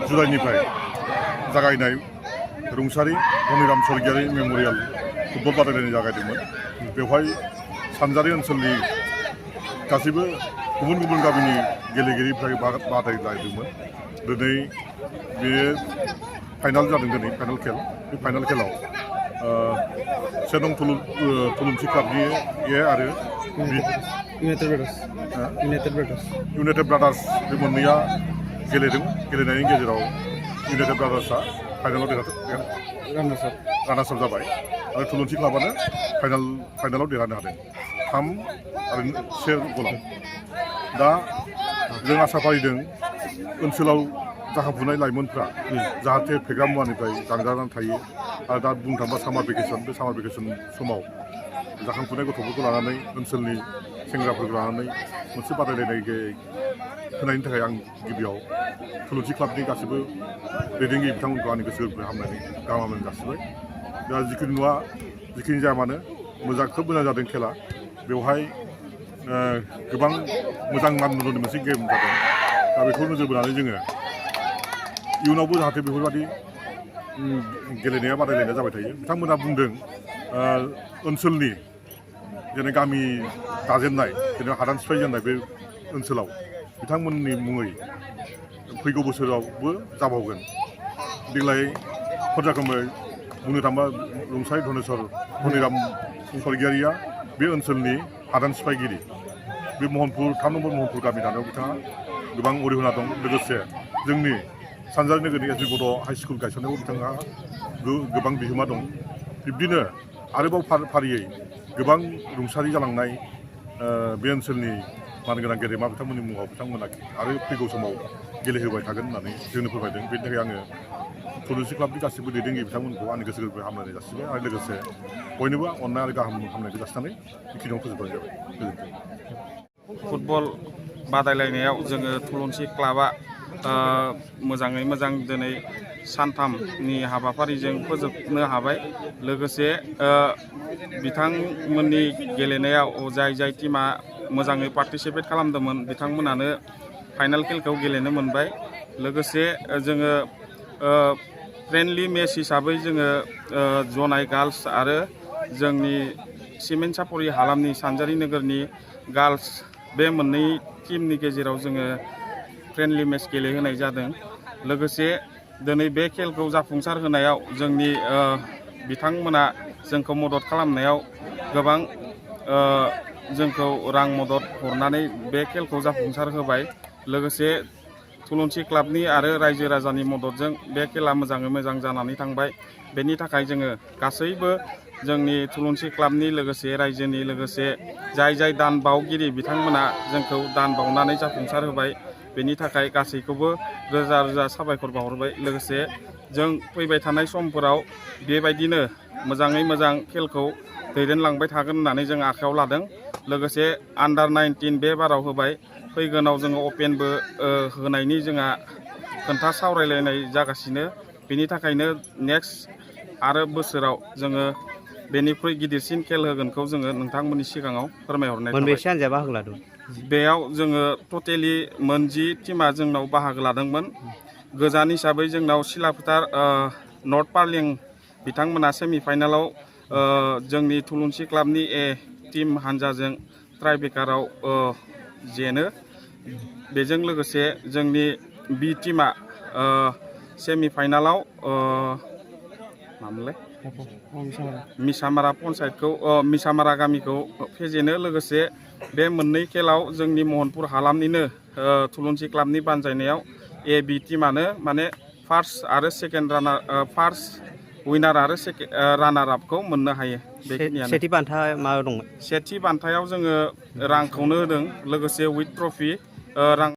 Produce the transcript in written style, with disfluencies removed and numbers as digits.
जुलाइनिफ्राय जागायनाय रुंसारि Dhaniram Swargiary memorial football बादायलायनाय जागायदोंमोन। बेवहाय सानजारि ओनसोलनि गासैबो गुबुन गुबुन गामिनि गेलेगिरिफ्रा बादायलायदोंमोन। दिनै बे फाइनाल जादों, दिनै फाइनाल खेल। बे फाइनाल खेलाव 1 नं थुलुंसि क्लाबनि आरो इउनाइटेड ब्रादार्स बे मोननैया गेलेदों। गेलेनायनि गेजेराव इउनाइटेड ब्रादार्सआ फाइनालाव रानार्सआप जाबाय आरो थुलुंसि क्लाबानो फाइनालाव देरहानो हादों 3-1 गलाव। दा जों आसा फारिदों ओनसोलाव जाखांफुनाय लाइमोनफ्रा जाहाथे फेग्रा मुवानिफ्राय जानगारनानै थायो। आरो दा बुंनो थाङोब्ला सामार भेकेसन, बे सामार भेकेसन समाव जाखांफुनाय गथ'फोरखौ लानानै ओनसोलनि सेंग्राफोरखौ लानानै मोनसे बादायलायनाय होनायनि थाखाय आं गिबियाव थुलुंसि क्लाबनि गासैबो दैदेनगिरि बिथांमोनखौ आंनि गोसो गोरबोनिफ्राय हामलायनाय गाहाम हामलायनाय जासिबाय। दा जिखिनि जाया मानो खोब मोजां जादों खेला। बेवहाय गोबां मोजां मानदण्डनि मोनसे गेम जादों। दा बेखौ नोजोर बोनानै जोङो इयुनावबो जाहाथे बेफोरबायदि गेलेनाया बादायलायनाया जाबाय थायो। बिथांमोना बुंदों ओनसोलनि जेरै गामि दाजेननाय, जेनेबा हादान सिफायजेननाय बे ओनसोलाव बिथांमोननि मुङै फैगौ बोसोरावबो जाबावगोन। देग्लाय खरजाखोमै बुंनो थाङोबा रुंसारि धनिराम स्वर्गियारिया बे ओनसोलनि हादान सिफायगिरि। बे 3 नम्बर महनपुर गामि दानायाव बिथाङा गोबां अरिहना दं। लोगोसे जोंनि सानजारि नोगोरनि एस बि बड' हाइ स्कुल गायसननायाव बिथाङा गोबां बिहोमा दं। बिब्दिनो आरोबाव फारियै गोबां रुंसारि जालांनाय बे ओनसोलनि मानगोनां गेदेमा बिथांमोननि मुङाव बिथांमोना आरो फैगौ समाव गेलेहोबाय थागोन होननानै जोंनो फोरमायदों। बेनि थाखाय आङो थुलुंसि क्लाबनि गासैबो दैदेनगिरि बिथांमोनखौ आंनि गोसो गोरबोनिफ्राय हामलायनाय जासिबाय आरो लोगोसे बयनोबो अननाय आरो गाहाम हामलायनायखौ जासिनानै बेखिनियाव फोजोबनाय जाबाय। गोजोन्थों। फुटबल बादायलायनायाव जोङो थुलुंसि क्लाबा मोजाङै मोजां दिनै सानथामनि हाबाफारिजों फोजोबनो हाबाय। लोगोसे बिथांमोननि गेलेनायाव जाय टिमा मोजाङै पार्टिसिपेट खालामदोंमोन बिथांमोनानो फाइनाल खेलखौ गेलेनो मोनबाय। लोगोसे जोङो फ्रेन्डलि मेच हिसाबै जोङो जनाय गार्लस आरो जोंनि सिमेन्ट सापरि हालामनि सानजारि नोगोरनि गार्लस बे मोननै टिमनि गेजेराव जोङो फ्रेन्डलि मेच गेलेहोनाय जादों। लोगोसे दिनै बे खेलखौ जाफुंसार होनायाव जोंनि बिथांमोना जोंखौ मदद खालामनायाव गोबां जोंखौ रां मदद हरनानै बे खेलखौ जाफुंसार होबाय। लोगोसे थुलुंसि क्लाबनि आरो रायजो राजानि मददजों बे खेला मोजाङै मोजां जानानै थांबाय। बेनि थाखाय जोङो गासैबो जोंनि थुलुंसि क्लाबनि लोगोसे रायजोनि लोगोसे जाय दान बावगिरि बिथांमोना जोंखौ दान बावनानै जाफुंसार होबाय। बेनि थाखाय गासैखौबो रोजा रोजा साबायखर बावहरबाय। लोगोसे जों फैबाय थानाय समफोराव बेबायदिनो मोजाङै मोजां खेलखौ दैदेनलांबाय थागोन होननानै जों आखायाव लादों। लोगोसे अंडर-19 बे बाराव होबाय। फैगोनाव जोङो अपेनबो होनायनि जोंहा खोथा सावरायलायनाय जागासिनो। बेनि थाखायनो नेक्स्ट आरो बोसोराव जोङो बेनिख्रुइ गिदिरसिन खेल होगोनखौ जोङो नोंथांमोननि सिगाङाव फोरमायहरनाय थाबाय। मोनबेसे हानजाया बाहागो लादों? बेयाव जोङो टटेलि 10 टिमा जोंनाव बाहागो लादोंमोन। गोजान हिसाबै जोंनाव सिलाफोथार नर्थ पार्लिं बिथांमोना सेमि फाइनालाव जोंनि थुलुंसि क्लाबनि ए टिम हानजाजों ट्राइब्रेकाराव जेनो। बेजों लोगोसे जोंनि बि टिमा सेमि फाइनालाव मामोनलाय मिसामारा गामिखौ फेजेनो। लोगोसे बे मोननै खेलाव जोंनि महनपुर हालामनिनो थुलुंसि क्लाबनि बानजायनायाव ए बि टिमानो माने फार्स्ट उइनार आरो रानार आपखौ मोननो हायो। बेखिनियानो। सेथि बान्था मा दंमोन? सेथि बान्थायाव जोङो रांखौनो होदों। लोगोसे उइथ ट्रफि रां